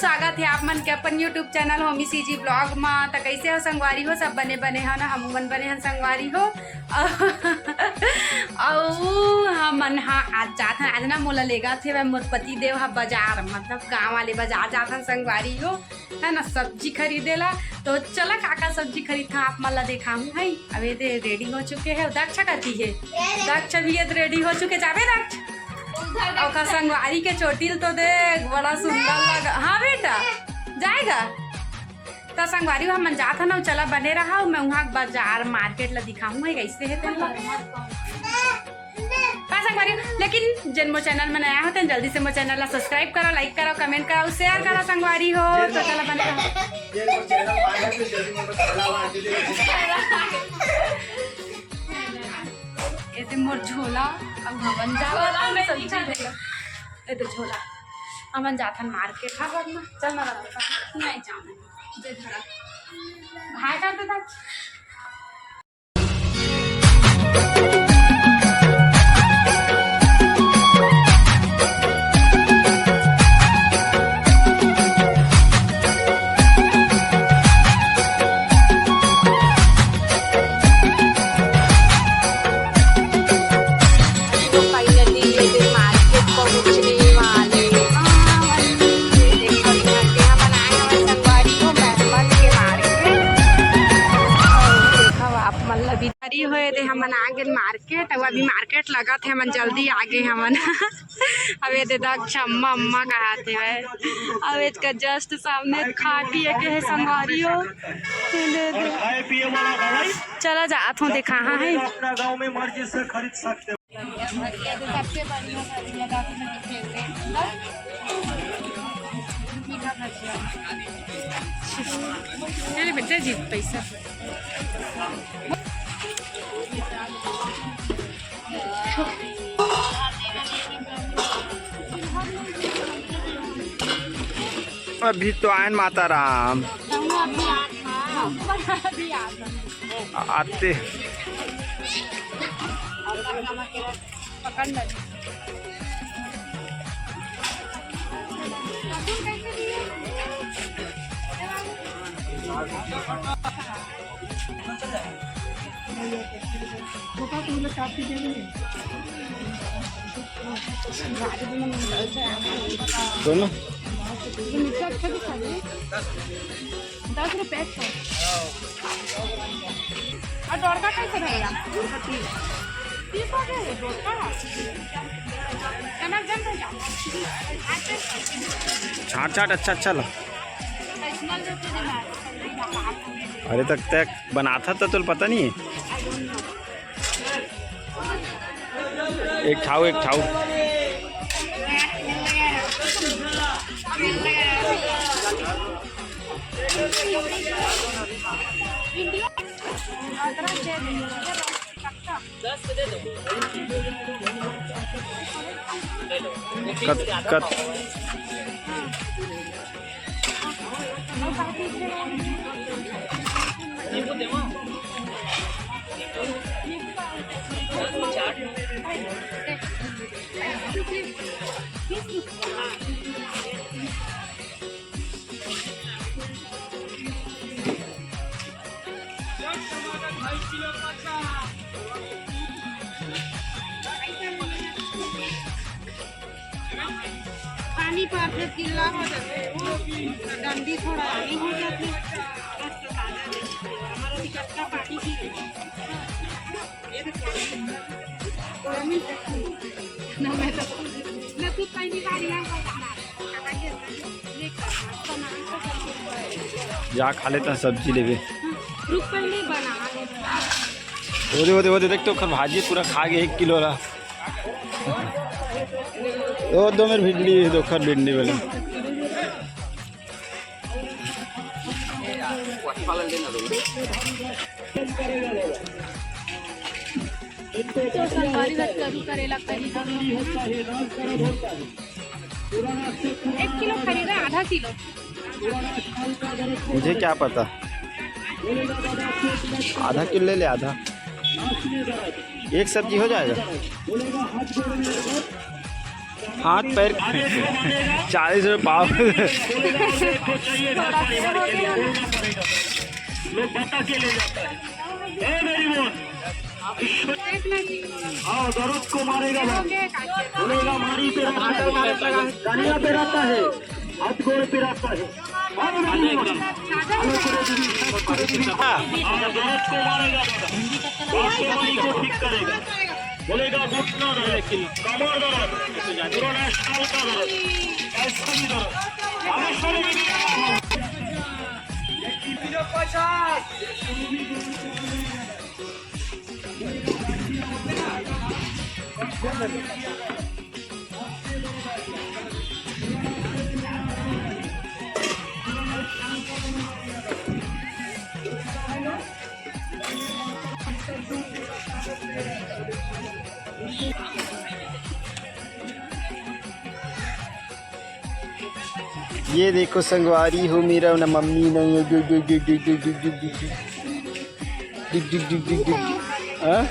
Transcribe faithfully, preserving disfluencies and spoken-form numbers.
स्वागत हे आप मन के अपन YouTube channel Homi C G vlog मा। त कइसे हो संगवारी हो? सब बने बने हो ना? हमू मन बने हन संगवारी हो। अउ हमन हा आज जात हन, आज ना मोला लेगत हे मोर पति देव हा बाजार, मतलब गाँव वाले बाजार जात हन संगवारी हो, है ना, सब्जी खरीदे ला। तो चला का का सब्जी खरीदथन आप मन ला देखाहूँ है। अब ये दे ready हो चुके हे, दक्ष कति हे, दक्ष भी ये ready हो चुके, जाबे दक्ष। ओकर संगवारी के चोटी ल तो देख, बड़ा सुंदर लगा। हाँ बेटा, जाएगा। त संगवारी हो, हमन जात हन, चला बने रहा, मैं उहाँ बाजार market ला दिखाहूँ है, कइसे हे तेन ला। का संगवारी हो, लेकिन जेन मोर channel में नया हो, तेन जल्दी से मोर channel ला subscribe करो, like करो, comment करो, share करो संगवारी हो। तो चला बने रहा। एदे मोर झोला, अब हमन जावत हन सब्जी लेला। एदे झोला, हमन जाथन market, हाँ बदमा, चल ना बदमा, नहीं जाना, दे धरा, भाई जाते था। तो finally ये दिन market पहुंचने वाले हैं। हाँ, ये देखो, यहाँ पे हमन आए हवन संगवारी हो, मेहमान के market। देखो, आप मन ला भी होए दे, हमन आ गेन market। अब अभी market लगत हे, हमन जल्दी आ गे हमन। अब ये दे दक्ष अम्मा, अम्मा कहात हे। अब इसका just सामने खाटी एक हे संगवारी हो। ले दे। चला जात हूँ, देखा हाँ है। अरे बेटा जी, पैसा। अभी तो आयन माता राम। आते। दोनों? दस रुपए का। और डोरका कैसे भैया? तीस हो गए डोरका। छाट छाट अच्छा अच्छा ला। अरे तक तक बनाथा त तोला पता नहीं है। एक ठाऊ, एक ठाऊ। कत, कत। पानी परथे, गिल्ला हो जाथे, डंडी थोड़ा आनी हो जाथे। बस तो ताजा दे। हमारा भी कच्चा पानी भी है। ये तो पानी है। गर्मी से ना मैं तो, ना तू पहली बार यहाँ पर आ रहा है। जा खा लेता सब्जी लेबे। रुक पहले बना। ओदे, ओदे, ओदे, देख तो ओखर भाजी पूरा खा गे एक किलो ला। ओ दो मेर भिंडी, दो खर भिंडी वाला। तो सरकारी बात करू करेला करी। एक किलो खरीदा, आधा किलो। मुझे क्या पता, आधा किलो ले ले, आधा। एक सब्जी हो जाएगा। हाथ पैर चालीस रुपये पाव। लोग बता के ले जाता है। ए मेरी बहन, हाँ, दर्द को मारेगा वो। बोलेगा मारी पे रहता है, कनिया पे रहता है, हाथ गोड़ पे रहता है। हाँ, मेरी बहन, हाँ, दर्द को मारेगा दादा, दर्द को मारी को ठीक करेगा। बोलेगा घुटना दर्द, कमर दर्द, पूरा नेशनल का दर्द, कैसा भी दर्द, हमेशा भी ये देखो संगवारी हो, मेरा ना मम्मी नहीं है। डुग, डुग, डुग, डुग। हाँ?